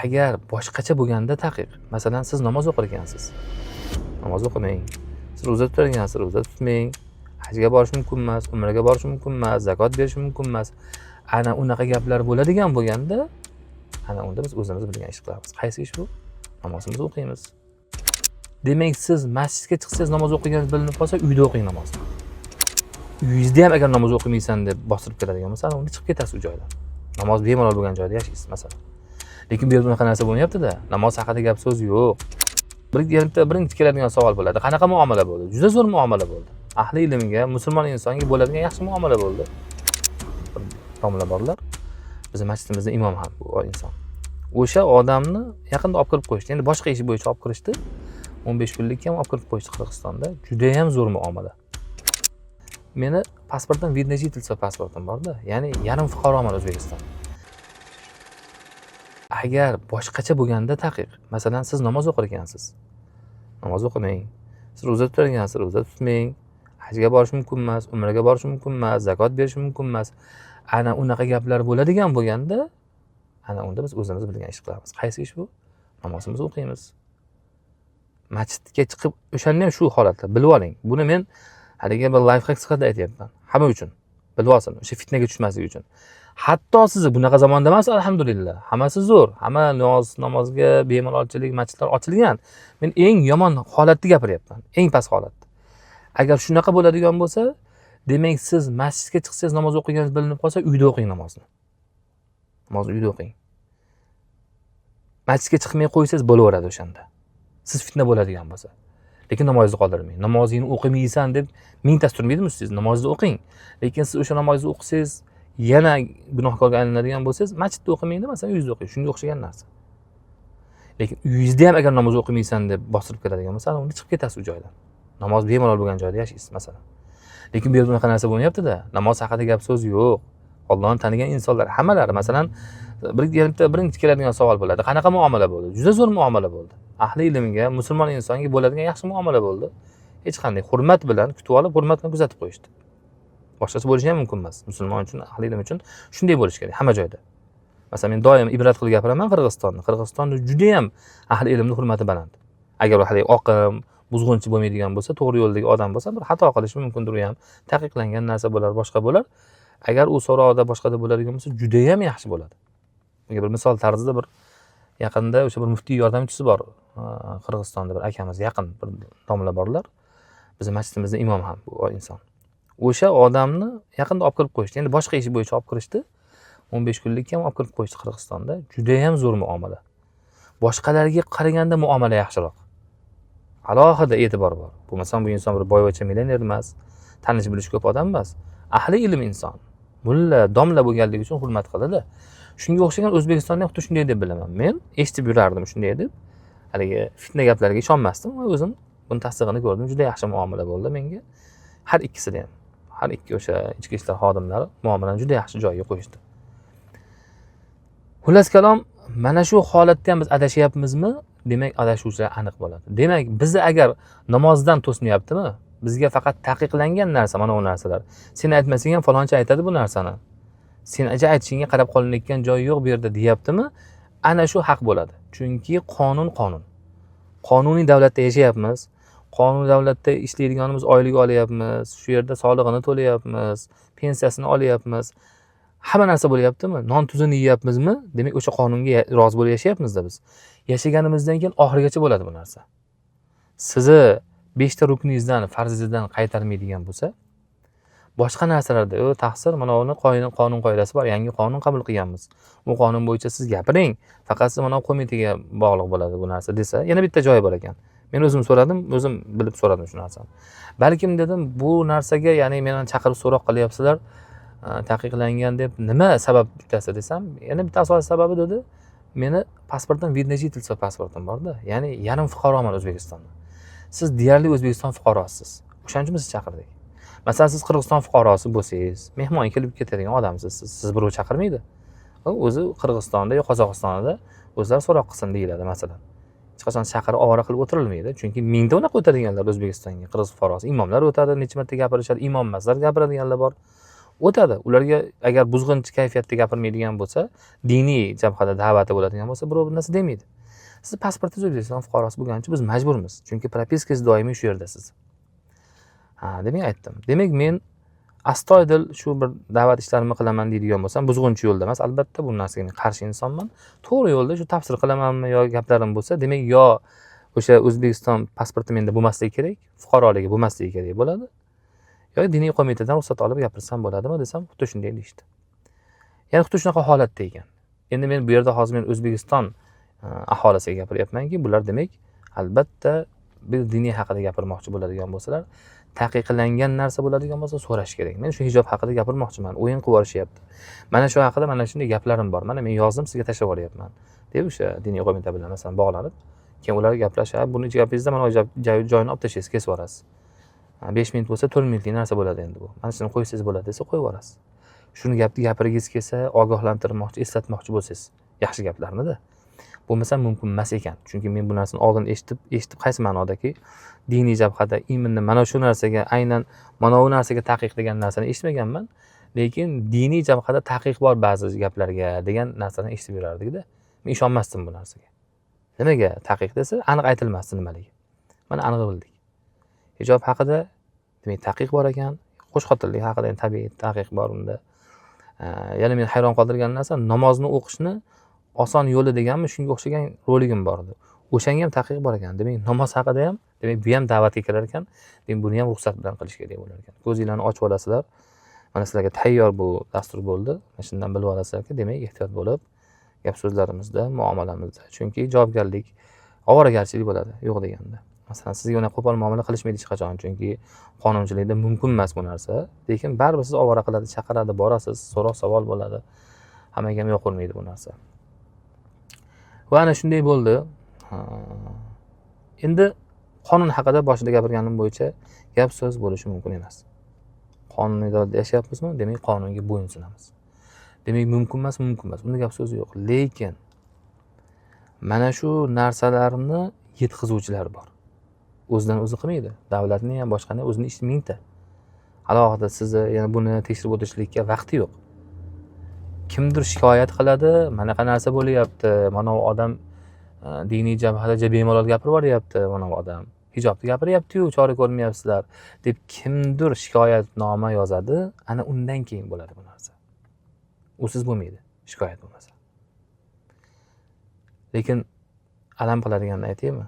Agar boshqacha bo'lganda taqiq. Masalan, siz namoz o'qir ekansiz. Namoz o'qimang. Siz ro'za tutar ekansiz, ro'za tutmang. Hajga borish mumkin emas, umraga borish mumkin emas, zakot berish mumkin emas. Ana unaqa gaplar bo'ladigan bo'lganda, ana unda biz o'zimiz bilgan ish qilamiz. Qaysi ish bu? Namozimizni o'qiymiz. Demak, siz masjidga chiqsangiz namoz o'qiganingiz bilinib qolsa, uyda o'qing namozni. Uyingizda ham agar namoz o'qimaysan deb bostirib keladigan bo'lsa, ana unda chiqib ketasiz u joydan. Namoz bemalol bo'lgan joyda yashaysiz, masalan. Lekin bu yerda unaqa narsa bo'lmayapti-da. Namoz haqida gap so'z yo'q. Bir birinchi keladigan savol bo'ladi. Qanaqa muomala bo'ldi? Juda zo'r muomala bo'ldi. Ahli ilmga, musulmon insonga bo'ladigan yaxshi muomala bo'ldi. Bir domla borlar. Bizning masjidimizda imom ham bu inson. O'sha odamni yaqinda olib kirib qo'yishdi. Endi boshqa ish bo'yicha olib kirishdi. 15 kunlikka ham olib kirib qo'yishdi Qirg'izistonda. Juda ham zo'r muomala. Meni pasportim вид на жительство pasportim borda. Ya'ni yarim fuqaroman O'zbekistonda. Agar boshqacha bo'lganda taqiq. Masalan, siz namoz o'qir ekansiz. Namoz o'qimang. Siz ro'za tutar ekansiz, ro'za tutmang. Hajga borish mumkin emas, umraga borish mumkin emas, zakot berish mumkin emas. Ana unaqa gaplar bo'ladigan bo'lganda, ana unda biz o'zimiz bilgan ish qilamiz. Qaysi ish bu? Namozimizni o'qiymiz. Masjidga chiqib, o'shanda ham shu holatda bilib oling. Buni men haligi bir лайфхак sifatida aytyapman. Hamma uchun. Bilib olsin, o'sha fitnaga tushmaslik uchun. Hatto sizni bunaqa zamonda emas, alhamdulillah. Hammasi zo'r. Hamma namozga bemalolchilik, masjidlar ochilgan. Men eng yomon holatni gapiryapman. Eng past holatni. Agar shunaqa bo'ladigan bo'lsa, demak siz masjidga chiqsangiz namoz o'qiganingiz bilinib qolsa, uyda o'qing namozni. Namozni uyda o'qing. Masjidga chiqmay qo'ysangiz bo'laveradi o'shanda. Siz fitna bo'ladigan bo'lsa. Lekin namozni qoldirmang. Namozingni o'qimaysan deb mingtasi turmaydimi siz? Namozni o'qing. Lekin siz o'sha namozni o'qisangiz yana gunohkorga aylanadigan bo'lsangiz, masjidda o'qimangda, masalan, uyingizda o'qing. Shunga o'xshagan narsa. Lekin uyingizda ham agar namoz o'qimaysan deb bostirib keladigan bo'lsa, ana unda chiqib ketasiz u joydan. Namoz bemalol bo'lgan joyda yashaysiz, masalan. Lekin bu yerda unaqa narsa bo'lmayapti-da. Namoz haqida gap so'z yo'q. Allohni tanigan insonlar hammalari, masalan, birinchi keladigan savol bo'ladi. Qanaqa muomala bo'ldi? Juda zo'r muomala bo'ldi. Ahli ilmga, musulmon insonga bo'ladigan yaxshi muomala bo'ldi. Hech qanday hurmat bilan kutib olib, hurmat bilan kuzatib qo'yishdi. Boshqacha bo'lishi ham mumkin emas. Musulmon uchun, ahli ilm uchun shunday bo'lishi kerak hamma joyda. Masalan, men doim ibrat qilib gapiraman Qirg'izistonni. Qirg'izistonda juda ham ahli ilmni hurmati baland. Agar u haligi oqim, buzg'unchi bo'lmaydigan bo'lsa, to'g'ri yo'ldagi odam bo'lsa, bir xato qilishi mumkindir u ham. Taqiqlangan narsa bo'lar, boshqa bo'lar. Agar u so'roqda boshqada bo'ladigan bo'lsa, juda ham yaxshi bo'ladi. Bunga bir misol tarzida bir yaqinda o'sha bir muftiy yordamchisi bor. Qirg'izistonda bir akamiz, yaqin bir domla borlar. Bizning masjidimizda imom ham bu inson. O'sha odamni yaqinda olib kirib qo'yishdi. Endi boshqa ish bo'yicha olib kirishdi. 15 kunlikka ham olib kirib qo'yishdi Qirg'izistonda. Juda ham zo'r muomala. Boshqalarga qaraganda muomala yaxshiroq. Alohida e'tibor bor. Bo'lmasam bu inson bir boyvachcha millioner emas, tanish bilish ko'p odam emas. Ahli ilm inson. Mulla, domla bo'lganligi uchun hurmat qiladi. Shunga o'xshagan O'zbekistonda ham xuddi shunday deb bilaman. Men eshitib yurardim shunday deb. Haligi fitna gaplarga ishonmasdim va o'zim buni tasdig'ini ko'rdim. Juda yaxshi muomala bo'ldi menga. Har ikkisida ham. Har ikki o'sha ichki ishlar xodimlari muomalani juda yaxshi joyiga qo'yishdi. Xullas kalom, mana shu holatda ham biz adashyapmizmi? Demak, adashuvchilar aniq bo'ladi. Demak, bizni agar namozdan to'smayaptimi? Bizga faqat taqiqlangan narsa mana bu narsalar. Sen aytmasang ham falonchi aytadi bu narsani. Sen aja aytishingga qarab qolinayotgan joyi yo'q bu yerda deyaptimi? Ana shu haq bo'ladi. Chunki qonun qonun. Qonuniy davlatda yashayapmiz. Qonuniy davlatda ishlaydiganimiz oylik olyapmiz, shu yerda solig'ini to'layapmiz, pensiyasini olyapmiz. Hamma narsa bo'lyaptimi? Non tuzini yeyapmizmi? Demak, o'sha qonunga rozi bo'lib yashayapmiz-da biz. Yashaganimizdan keyin oxirigacha bo'ladi bu narsa. Sizni 5 ta rukningizdan, farzingizdan qaytarmaydigan bo'lsa, boshqa narsalarda, "O, taqsir, mana uni qonun qoidasi bor, yangi qonun qabul qilganmiz. U qonun bo'yicha siz gapiring, faqat siz mana qo'mitaga bog'liq bo'ladi bu narsa" desa, yana bitta joyi bor ekan. Men o'zim so'radim, o'zim bilib so'radim shu narsani. Balkim dedim, bu narsaga, ya'ni meni chaqirib so'roq qilyapsizlar, taqiqlangan deb nima sabab bittasi desam, yana bitta asosiy sababi dedi, meni pasportim вид на жительство pasportim borda, ya'ni yarim fuqaroman O'zbekistonda. Siz deyarli O'zbekiston fuqarosisiz. O'shaning uchun biz sizni chaqirdik. Masalan, siz Qirg'iziston fuqarosi bo'lsangiz, mehmon kelib ketadigan odamsiz, siz birov chaqirmaydi. U o'zi Qirg'izistonda yo Qozog'istonda o'zlari so'roq qilsin deyiladi masalan. Hech qachon chaqirib ovora qilib o'tirilmaydi. Chunki mingta unaqa o'tadiganlar O'zbekistonga, qirg'iz fuqarosi, imomlar o'tadi, necha marta gapirishadi, imom emaslar gapiradiganlar bor. O'tadi. Ularga agar buzg'unchi kayfiyatda gapirmaydigan bo'lsa, diniy jabhada da'vati bo'ladigan bo'lsa, birov bir narsa demaydi. Siz pasportingiz O'zbekiston fuqarosi bo'lgani uchun biz majburmiz. Chunki propiskangiz doimiy shu yerda siz. Ha, demak aytdim. Demak men astoydil shu bir da'vat ishlarimni qilaman deydigan bo'lsam, buzg'unchi yo'lda emas, albatta bu narsaga men qarshi insonman. To'g'ri yo'lda shu tafsir qilamanmi yo gaplarim bo'lsa, demak yo o'sha O'zbekiston pasporti menda bo'lmasligi kerak, fuqaroligi bo'lmasligi kerak bo'ladi. Yoki diniy qo'mitadan ruxsat olib gapirsam bo'ladimi desam, xuddi shunday deyishdi. Ya'ni xuddi shunaqa holatda ekan. Endi men bu yerda hozir men O'zbekiston aholisiga gapiryapmanki, bular demak albatta bir diniy haqida gapirmoqchi bo'ladigan bo'lsalar, taqiqlangan narsa bo'ladigan bo'lsa so'rash kerak. Men shu hijob haqida gapirmoqchiman, o'yin qilib yuborishyapti. Mana shu haqida mana shunday gaplarim bor. Mana men yozdim, sizga tashlab yuboryapman deb o'sha diniy qo'mita bilan masalan bog'lanib, keyin ular gaplashib, buni gapingizda mana joyini olib tashlaysiz, kesib yuborasiz. 5 minut bo'lsa 4 minutlik narsa bo'ladi endi bu. Mana shuni qo'ysangiz bo'ladi desa qo'yib yuborasiz. Shuni gapni gapirgingiz kelsa, ogohlantirmoqchi, eslatmoqchi bo'lsangiz, yaxshi gaplarni-da. Bo'lmasa mumkin emas ekan. Chunki men bu narsani oldin eshitib qaysi ma'nodaki diniy jabhada именно mana shu narsaga, aynan mana bu narsaga taqiq degan narsani eshitmaganman. Lekin diniy jabhada taqiq bor ba'zi gaplarga degan narsani eshitib yurardikda. Men ishonmasdim bu narsaga. Nimaga taqiq desa, aniq aytilmasdi nimaligi. Mana aniq bildik. Hijob haqida demak taqiq bor ekan, qo'shxotinlik haqida ham tabiiy taqiq bor unda. Yana meni hayron qoldirgan narsa namozni o'qishni oson yo'li deganmi, shunga o'xshagan roligim bor edi. O'shanga ham taqiq bor ekan. Demak, namoz haqida ham, demak, bu ham da'vatga kirar ekan. Demak, buni ham ruxsat bilan qilish kerak bo'lar ekan. Ko'zinglarni ochib olasizlar. Mana sizlarga tayyor bu dastur bo'ldi. Mana shundan bilib olasizlarki, demak, ehtiyot bo'lib gap so'zlarimizda, muomalamizda. Chunki javobgarlik, ovoragarchilik bo'ladi, yo'q deganda. Masalan, sizga unaqa qo'pol muomala qilishmaydi hech qachon, chunki qonunchilikda mumkin emas bu narsa. Lekin baribir siz ovora qiladi, chaqiradi, borasiz, so'roq savol bo'ladi. Hammaga ham yoqurmaydi bu narsa. Va ana shunday bo'ldi. Endi qonun haqida boshida gapirganim bo'yicha gap so'z bo'lishi mumkin emas. Qonun yashayapmizmi? Demak, qonunga bo'ysunamiz. Demak, mumkin emas, mumkin emas. Unda gap so'z yo'q. Lekin mana shu narsalarni yetkazuvchilar bor. O'zidan o'zi qilmaydi. Davlatni ham, boshqani o'zini ishi mingta. Alohida sizni yana buni tekshirib o'tirishlikka vaqti yo'q. Kimdir shikoyat qiladi, manaqa narsa bo'lyapti, mana u odam diniy jabhada bemalol gapirib yuboryapti, mana bu odam hijobni gapiryapti-yu, chora ko'rmayapsizlar deb kimdir shikoyatnoma yozadi, ana undan keyin bo'ladi bu narsa. Usiz bo'lmaydi, shikoyat bo'lmasa. Lekin alam qiladiganini aytaymi?